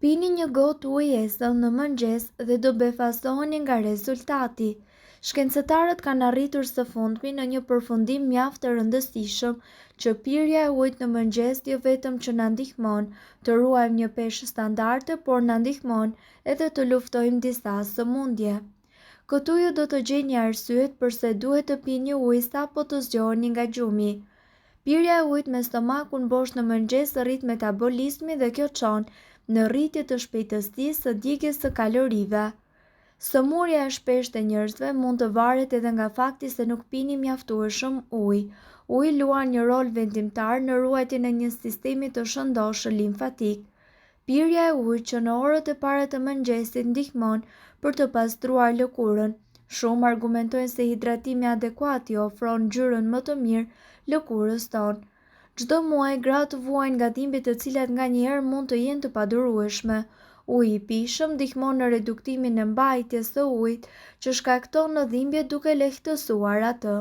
Pini një gotë ujë esëll në mëngjes dhe do befasoheni nga rezultati. Shkencëtarët kanë arritur së fundmi në një përfundim mjaft të rëndësishëm që pirja e ujit në mëngjes jo vetëm që na ndihmon të ruajmë një peshë standarde, por na ndihmon edhe të luftojmë disa sëmundje. Këtu ju do të gjeni arsyet përse duhet të pini ujë sapo të zgjoheni nga gjumi. Pirja e ujit me stomakun bosh në mëngjes rrit metabolizmin dhe kjo çon në rritje të shpejtësisë së djegies së kalorive. Sëmurja e shpeshtë e njerëzve mund të varet edhe nga fakti se nuk pini mjaftueshëm ujë. Uji luan një rol vendimtar në ruajtjen e një sistemi të shëndoshë limfatik. Pirja e ujit që në orët e para të mëngjesit ndihmon për të pastruar lëkurën. Shumë argumentojnë se hidratimi adekuat i ofron ngjyrën më të mirë lëkurës tonë. Çdo muaj gratë vuajnë nga dhimbje të cilat nganjëherë mund të jenë të padurueshme. Uji i pijshëm ndihmon në reduktimin e mbajtjes së ujit që shkakton në dhimbje duke lehtësuar atë.